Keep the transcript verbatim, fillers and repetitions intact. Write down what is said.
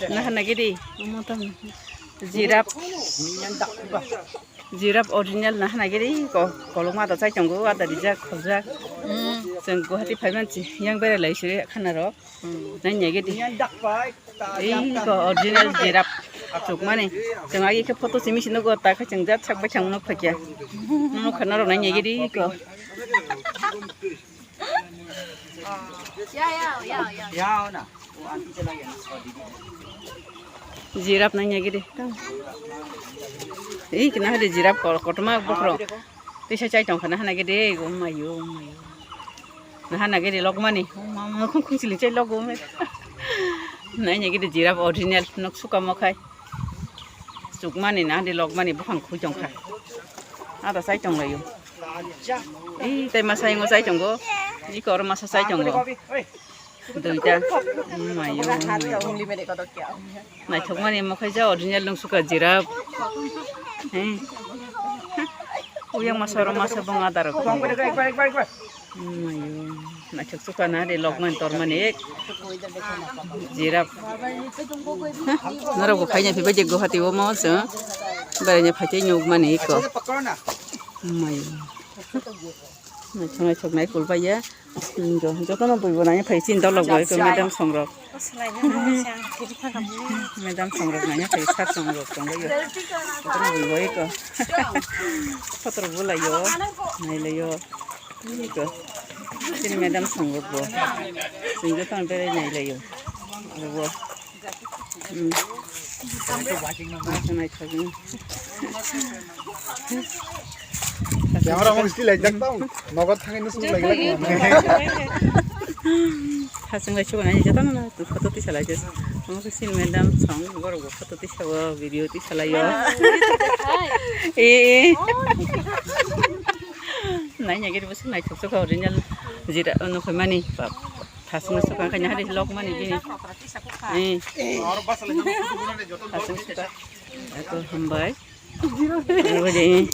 Nahana gidi, omo tamo. Giraffe. Giraffe original nahana gidi ko, kolokma da chai tongo, ada rijak, khobjak. Chwng Guwahati phaimansi, yang berai lai siri khana rok. Nanya gidi. Ei ko original giraffe. Chukmani. Chwng agi khe photo simi sino go ta khe chwng jat sak bai chang nuk phakya. Nuk khana rok nanya gidi ko. Giraffe nanya gidi. Ei kena hadi giraffe ko-, kotorma bokhorok. Tisa chai tong khana hana gidi, oh mayo, oh mayo. Nahana gidi lokmani, oh mama, khung khung chili chai logo me. Nanya gidi giraffe original, nok suka mokhai. Chukmani na di lokmani buphang khui tongkha. Ada chai tonglaio. Ih, tei masa ingo chai tongo. Ih, kor masa chai tongo. Duita. Mayo. Naithokmani mokhai ja original nung suka giraffe. He. Uyang masa oro masa bong adar. Mayo. Naithok suka na de lokman tormani ek. Giraffe. Norok bo khaina phibai je Guwahati o mo se. Beraina phaitei nukmani eko. Mayo. Naithok naithok nai kulbaiya. Jotono buibo nai phai chin dolok bai ko madam songrok. Madam songrok nai phai sat songrok tongbaio. Jotono buibo eko. Photo bulaio. Nailaio. Eko. Chin madam songrok bo. Sinjo tang berai nailaio. Abo. Hmm. Naithok, naithok, hmm. Camera mong still like that tong. Nogo thangwi no sung like that. Hasung lai chuba nai jata na photo tisa lai jes. Omo khe sin madam song borok bo photo tisa o video tisa lai o. Eh. Nai nai gidi bwswk naithok sukha original jira nukhoi mani. Thasung sukha kanya hari lok mani bini. Eh. Thasung sukha. Ako hambai. Ano ba de.